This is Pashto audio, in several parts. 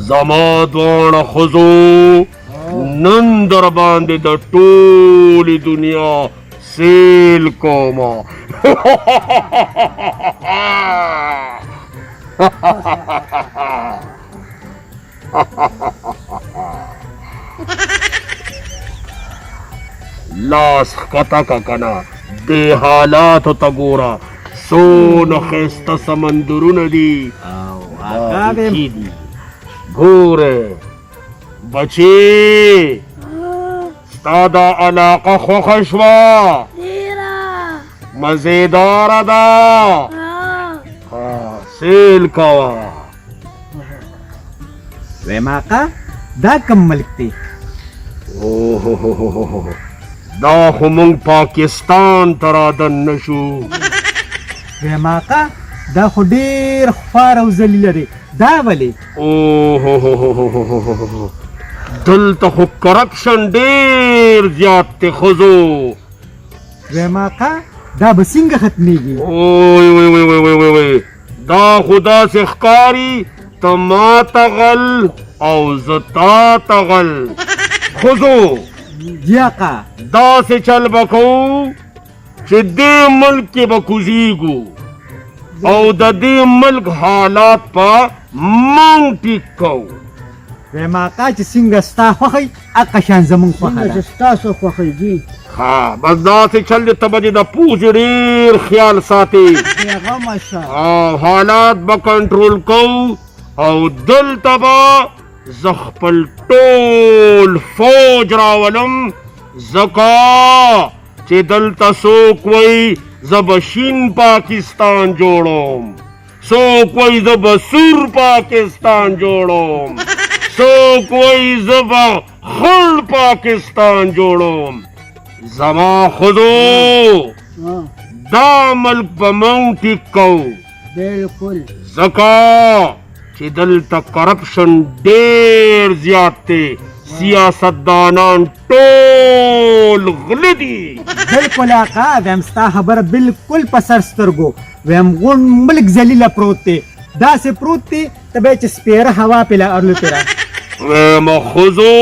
زما دواړه ښځو نن در باندې د ټولې دنیا سیل کوم. لاس ښکته که کنه، دې حالاتو ته ګوره، څونه ښایسته سمندرونه دي. دي ګوره بچې، ستا دا علاقه خوښه شوه؟ ډېره مزیداره ده. سیل کوه. وایم آقا، دا کوم ملک دی؟ اوه، دا خو مونږ پاکستان ته را دننه شو. وایم آقا، دا خو ډېر خوار او ذلیله دی، دا ولې؟ اوه، دلته خو کرپشن ډېر زیات دی ښځو. وایم آقا، دا به څنګه ختمیږي؟ اوی وی وی وی وی وی وی، دا خو داسې ښکاري ته ما ته غل او زه تا ته غل. ښځو. جی آقا. داسې چل به کوو چې دې ملک کې به کوزیږو او د دې ملک حالات په مونږ ټیک کوو. وایم آقا، چې څنګه ستا خوښه وي، هغه شان زمونږ خوښه څنګه ده. چې ستاسو خوښه دي. ها، بس داسې چل دی، ته به دې د پوزې ډېر خیال ساتې. بېغمه شه. او حالات به کنټرول کوو او دلته به زه خپل ټول فوج راولم، ځکه چې دلته څوک وایي زه به شین پاکستان جوړوم، څوک وایي زه به سور پاکستان جوړوم، څوک وایي زه به خړ پاکستان جوړوم. زما ښځو، دا ملک به موږ ټیک کوو. بالکل. ځکه چې دلته کرپشن ډېر زیات دی، سیاستدانان ټول غله دي. بالکل آقا، وایم ستا خبره بالکل په سر سترګو. وایم غونډ ملک ذلیله پروت دی، داسې پروت دی ته به چې سپېره هوا پې لا الوتې ده. وایم ښځو،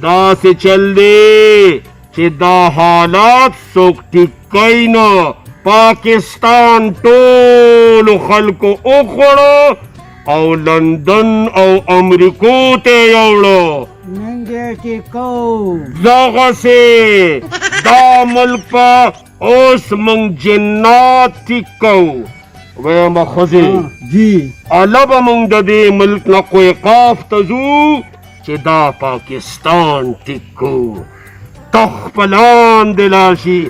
داسې چل دی چې دا حالات څوک ټیک کوي نه. پاکستان ټولو خلکو وخوړو او لندن او امریکو ته یوړو. نن یې ټیکو. دغسې دا ملک په اوس موږ جنات ټیک کوو. وایم ښځې. جی. اله به موږ د دې ملک نه کوه قاف ته ځو چې دا پاکستان ټیک کو، ته خپلان دې لاړ شي.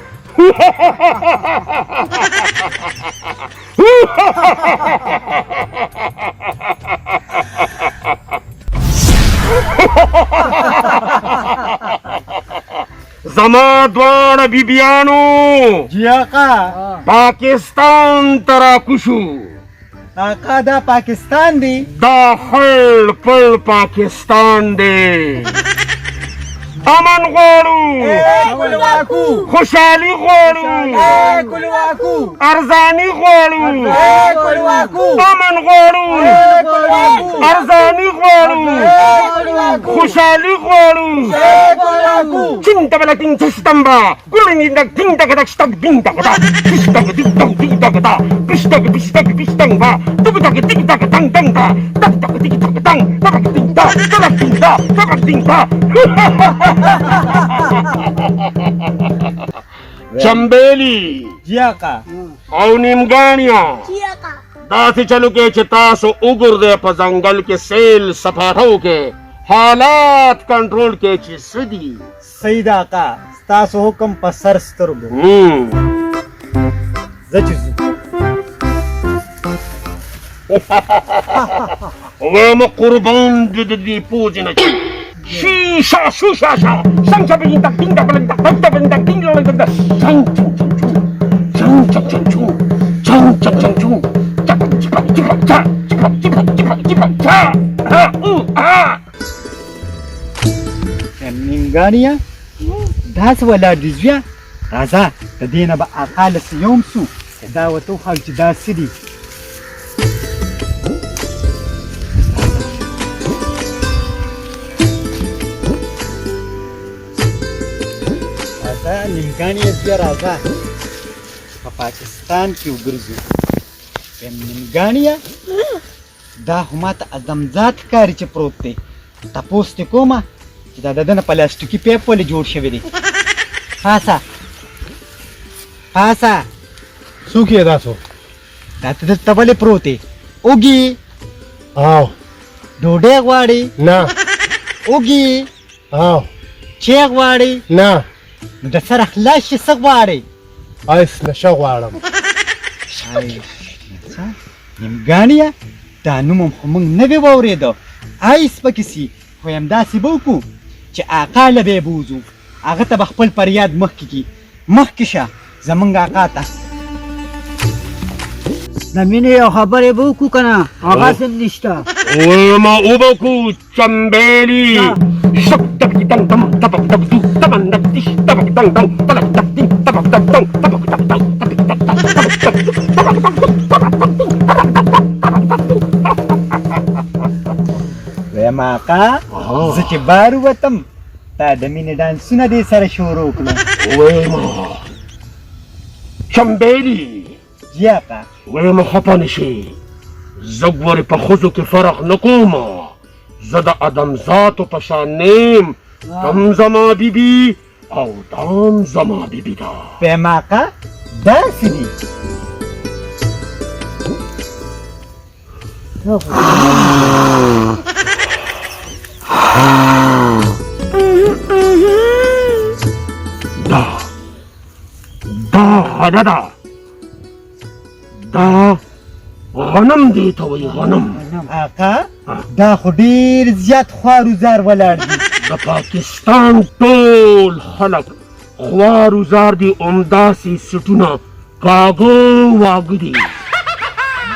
زما دواړه بیبیانو. جی آقا. پاکستان ته راکوشو. آقا، دا پاکستان دی؟ دا خړ پړ پاکستان دی. امن غواړو، خوشحالي غواړو، ارزاني غواړو. امن غواړو، ارزاني غواړو، خوشحالي غواړو. چین ته بلا تین چستمبا ګورنی دک دین دک دک شتک دین دک دا پشتک دین دک دین دک دا پشتک پشتک پشتنگ با دک دک دین دک دنگ دنگ دا دک دک دین دک دنگ دک دین دا دک دین دا دک دین دا. چمبیلی. جی آقا. او نیمګانیا. جی آقا. داسې چلو کې چې تاسو وګرځئ په ځنګل کې، سیل سپاټه وکړئ، حالات کنټرول کې چې څه دي. صحیح ده آقا، ستاسو حکم په سر سترګو. زه چې ځو. وایم قربان دې د دې پوزې نه شي. شا شو شا شا شنگ شا بین تک دین تک بلن تک تک تک بلن تک دین لڑن تک چنگ چنگ چنگ چنگ چنگ چنگ چنگ چنگ چنگ چنگ چک چک چک چک چک چک چک چک چا ها او ها. نیمګانیه، دا څه ولاړ دي؟ زویه راځه، د دې نه به آقا له څه یوم سو چې دا ورته وښایو چې دا څه دي. نیمګاڼي بیا راځه په پاکستان کې وګرځو. وایم نیمګاڼیه دا خو ماته ادمزاد ښکاري چې پروت دی، تپوس دې کومه چې دا د ده نه پلاستیکي پیپ ولې جوړ شوی دی. پاسه پاسه. څوک یې تاسو؟ دا ته دلته ولې پروت یې؟ وږي؟ او ډوډۍ غواړې؟ نه. وږي؟ او چای غواړې؟ نه. نو د سره خلاص شي څه غواړې؟ آیس نشه غواړم. نیمګاڼیه دا نوم هم خو موږ نه وي واورېده، آیس پکې سي. خو همداسې به وکړو چې آقا له به یې بوځو، هغه ته به خپل فریاد مخکې کړي. مخکې شه زمونږ آقا ته. د مینې یو خبرې به وکړو که نه هغسې هم نشته. وایم وبه کو چمبیلي شک دک دنګ دم تبک دک دو تبن دک دیش تبک دنګ دنګ تلک دک دین تبک دک دنګ تبک دک دنګ تبک دک دنګ تبک دک دو تبک دک دو تبک دک دو تبک دک دنګ تبک دک دو. وایم آقا زه چې بار ووتم تا د مینې ډانسونه دې سره شروع کړو. وایم چمبیلي. جي آقا. وایم خفه نه شې، زه ګورې په ښځو کې فرق نه کوم، زه د ادمزاتو په شان نه یم. دم زما بیبي او دام زما بیبي ده. وایم آقا داسې دي. دا دا غله ده، دا غنم دی ته وایي غنم. آقا دا خو ډېر زیات خوار و زار ولاړ دي. د پاکستان ټول خلک خوار و زار دي، همداسې سټونه کاږه واږه دي.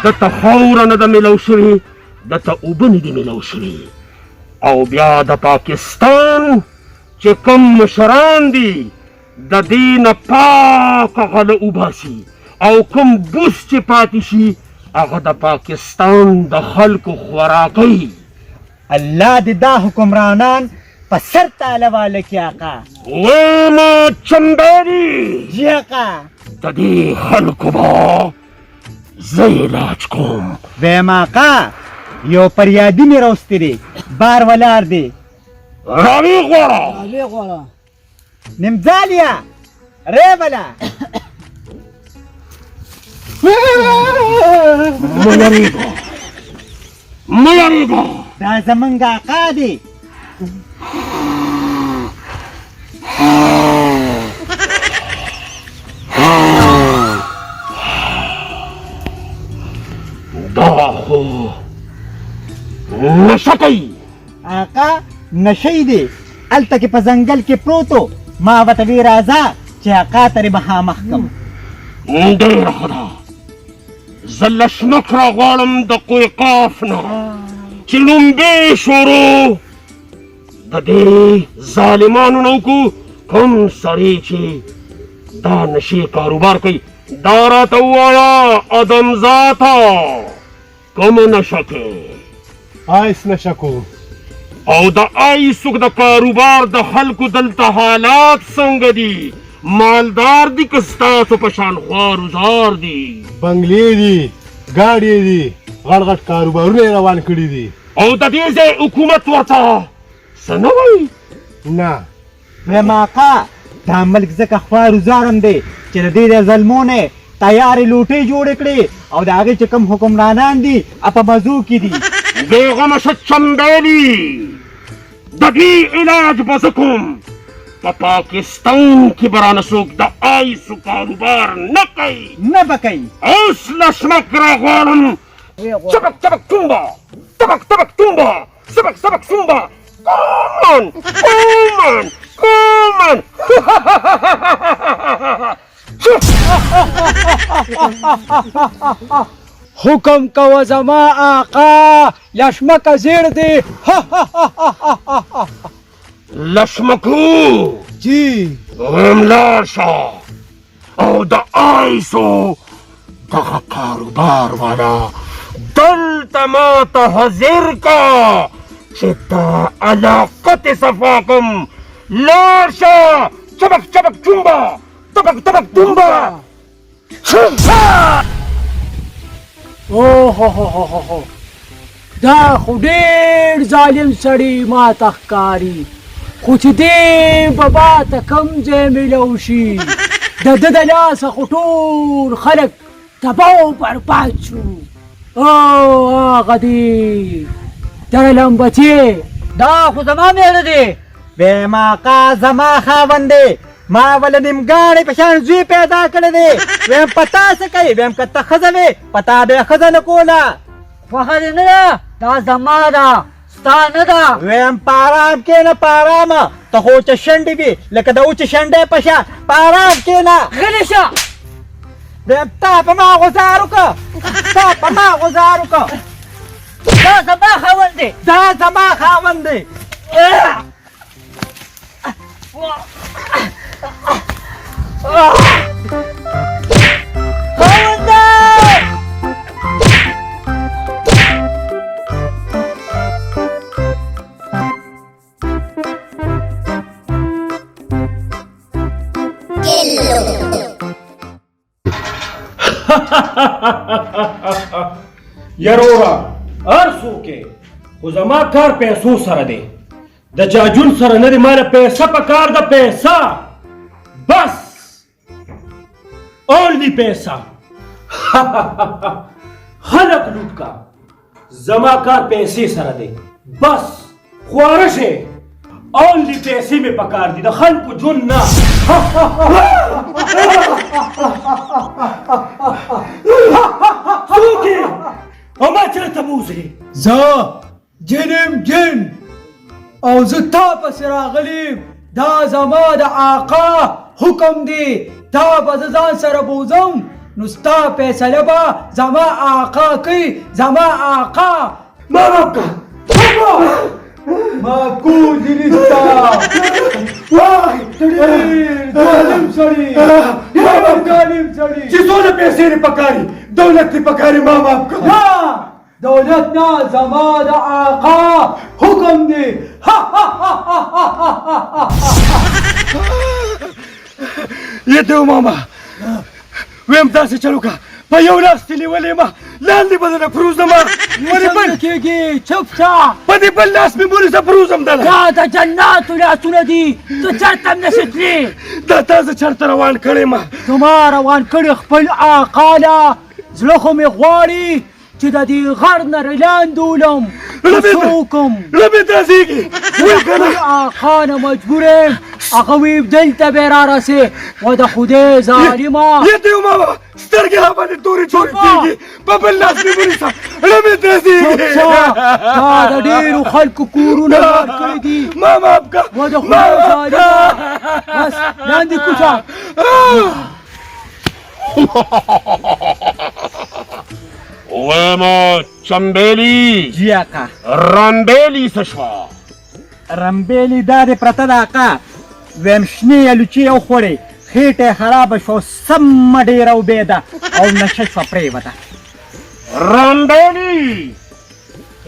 ده ته خاوره نه ده میلاو شوې، ده ته اوبه نه دي میلاو شوې. او بیا د پاکستان چې کوم مشران دي د دې نه پاکه غله وباسي، او کوم بوس چې پاتې شي هغه د پاکستان د خلکو خوراکوي. الله دې دا حکمرانان په سر تاله واله کړي آقا. وایم چمبیري. جي آقا. د دې خلکو به زه علاج کوم. وایم آقا یو فریادي مې راوستی دی، بار ولاړ دی. راویې غواړه. راویې غواړه. نیمځالیه ریبله. مه یریږه مه یریږه، دا زمونږ آقا دی. دا خو نشه کوي. آقا نشه یې دی، هلته کې په ځنګل کې پروت و، ما ورته وی راځه چې آقا ته دې مخامخ کړم. ډېره ښه ده، زه لشمک راغواړم د کوه قاف نه چې لومبې شروع د دې ظالمانو نه وکړو. کوم سړی چې دا نشې کاروبار کوي دا راته ووایه ادمزاته کومه نشه کوې؟ آیس نشه کوم. او د آیسو د کاروبار د خلکو دلته حالات څنګه دي؟ مالدار دي که ستاسو په شان خوار و زار دي؟ بنګلې دي، ګاډي دي، غټ غټ کاروبارونه یې روان کړي دي. او د دې ځای حکومت ورته څه نه وایي؟ نه. وایم آقا دا ملک ځکه خوار و زار هم دی چې د دې د زلمو نه تیارې لوټې جوړې کړې، او د هغې چې کوم حکمرانان دي په مزو کې دي. بېغمه شه چمبیلي، د دې علاج به زه کوم. په پاکستان کې به رانه څوک د آیسو کاروبار نه کوي. نه به کوي. اوس لشمک راغواړم. چبک چبک ټومبا تبک تبک ټومبا سبک سبک سومبا کومن کومن کومن. حکم کوه زما آقا، لشمکه زیړ دی. لشمکو جی. وایم لاړ شه او د آیسو دغه کاروبار والا دلته ما ته حاضر کا چې دا علاقه ترې صفا کړم. لاړ شه. چبک چبک چومبا تبک تبک دومبا. او هو هو هو هو هو، دا خو ډېر ظالم سړی ما ته ښکاري، خو چې دې بابا ته کوم ځای میلاو شي، د ده د لاسه خو ټول خلک تباه او برباد شو. او هغه دی دغه لمبچې، دا خو زما مېړه دی. ویم آقا زما خاوند دی، ما وله نیمګاړی په شان زوی پیدا کړی دی. ویم په تا څه کوي؟ ویم که ته ښځه وې په تا به یې ښځه نه کوله. خوښه دې نه ده؟ دا زما ده، ستا نه ده. ویم په آرام کښېنه، په آرامه، ته خو وچه شنډې وې لکه د وچې شنډې په شان، په آرام کښېنه. غلی شه. ویم تا په ما غزار وکړه، تا په ما غزار وکړه. دا زما خاوند دی، دا زما خاوند دی. خاونده! یروره هر څوک یې، خو زما کار پیسو سره دی، د چا جون سره نه دی. ماله پیسه په کار ده، پیسه بس، اونلی پیسه. خلک لوټ کا، زما کار پیسې سره دی بس. خواره شې، اونلی پیسې مې پکار دي، د خلکو ژوند نه. څوک یې او ما چېرته بوځې؟ زه جن یم، جن، او زه تا پسې راغلی یم. دا زما د آقا حکم دی، تا به زه ځان سره بوځم، نو ستا فیصله به زما آقا کوي، زما آقا. ما معاف کړه، ما کوزي نستا. وای ته ډېر ظالم سړی، ډېر ظالم سړی. چې څونه پیسې دې پکاري، دولت دې پکاري، ما معاف کړه. نه، دولت نه، زما د آقا حکم دی. یې دی ماما، ویم داسې چل وکړه، په یو لاس دې نیولې ما، لاندې به درنه پروزم. په بل کېږي، چپ شه. په دې بل لاس مې ونیسه، پروزم دله. دا د جناتو لاسونه دي، ته چېرته هم نشې تلې. دا تا زه چېرته روان کړی ما؟ زما روان کړی خپل آقا له. زړه خو مې غواړي چې د دې غر نه لاندې ولم، څه وکړم؟ زړه مې درزېږي. خپل آقا نه مجبور یم، هغه وی دلته به را رسې. و د خدای ظالمه. یې دی ماما، سترګې را باندې تورې تورې کېږي، په بل لاس مې ونیسه، زړه مې درزېږي. تا د ډېرو خلکو کورونه وران کړي دي. ما معاف کړه. و د خدای ظالمه، بس لاندې کوشه. وایم چمبیلی. جی آقا. رمبیلی څه شوه؟ رمبیلی دا دې پرته ده آقا. ویم شنې الوچې یې وخوړې، خېټه یې خرابه شوه، سمه ډېره وبېده او نشه شوه، پرېوته. رمبیلی،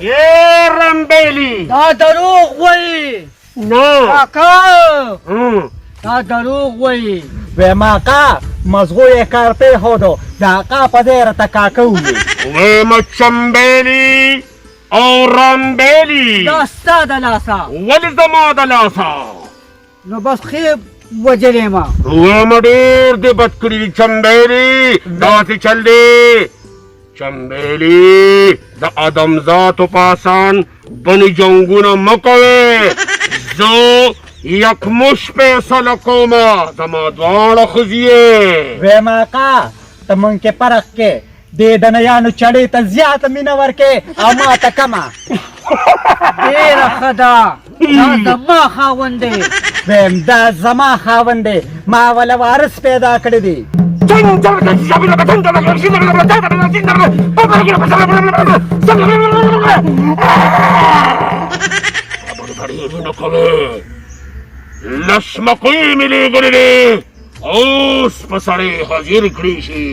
یې رمبیلی. دا دروغ وایي. نه کاکا، دا دروغ وایي. ویم آقا مزغو یې کار پرېښودو، د آقا په ځای راته کاکه وویل. وایم چمبیلی او رمبیلی، دا ستا د لاسه. ولې زما د لاسه؟ نو بس ښې وژلې ما. وایم ډېر دې بد کړي دي چمبیلی، داسې چل دی چمبیلی، د ادمزاتو په اسان بنې جنګونه مه کوې. زه یکمش فیصله کومه، زما دواړه ښځې یې. ویم آقا ته مونږ کې فرق کې، دې د نیانو چړې ته زیاته مینه ورکې او ما ته کمه. ډېره ښه ده، دا زما خاوند دی. ویم دا زما خاوند دی، ما وله وارث پیدا کړی دی. لس مکۍ مې لېږلې دي، اوس په سړی حاضر کړی شي.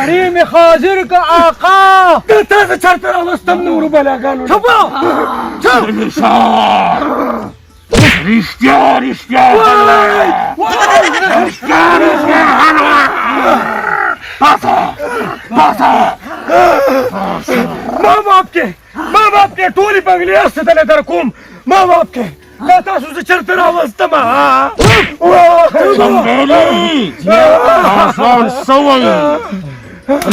سړی مې حاضر که آقا. دا تاسو چېرته راوستم نورو بلاګانو؟ چپ چپ. رښتیا رښتیا رښتیا رښتیا. پاسه پاسه. ما معاف کې، ما معاف کې، ټولې بنګلې هر څه دله در کوم، ما معاف کې. دا تاسو زه چېرته راوستم؟ چمبېلې، تاسو څه وایي؟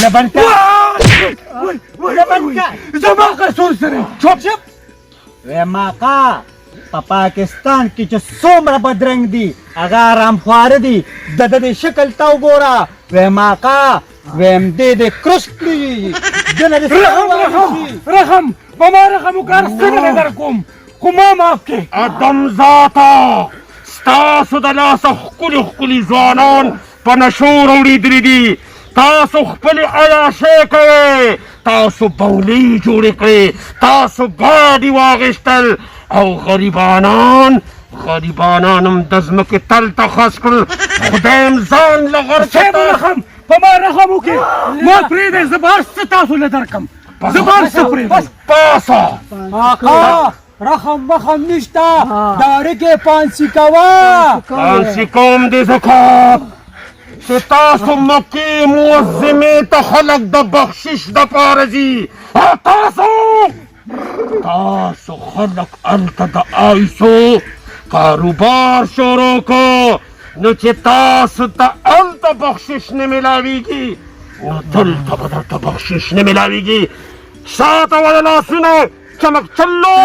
لبنکا لبنکا، زما قصور سره. چوپ چپ. وایم آقا، په پاکستان کې چې څومره بدرنګ دي هغه آرامخواره دي. د ده دې شکل ته وګوره. وایم آقا، وایم دې دې کرس کړي دنه دې. رحم رحم رحم، په ما رحم وکړه، هر څه دله در کوم، خو ما معاف کې. ادم ذاته، ستاسو د لاسه ښکلي ښکلي ځوانان په نشو راوړېدلي دي. تاسو خپلې عیاشۍ کوئ، تاسو بولۍ جوړې کړې، تاسو ګاډي واخیستل او غریبانان غریبانان هم د ځمکې تل ته خس کړل. خدای هم ځان له غرق. صاحب، رحم، په ما رحم وکړي، ما پرېږدئ، زه به هر څه تاسو له درکم، زه به هر څه پرېږدم. پاسه. آقا، رحم مخم نشته، دارکې پانسي کوه. پانسي کوم دې ځکه چې تاسو مکې معظمې ته خلک د بخشش دپاره ځي او تاسو خلک هلته د آیسو کاروبار شروع کو. نو چې تاسو ته هلته بخشش نه میلاویږي، نو دلته به درته بخشش نه میلاویږي. شاته وله لاسونه چمک چلو.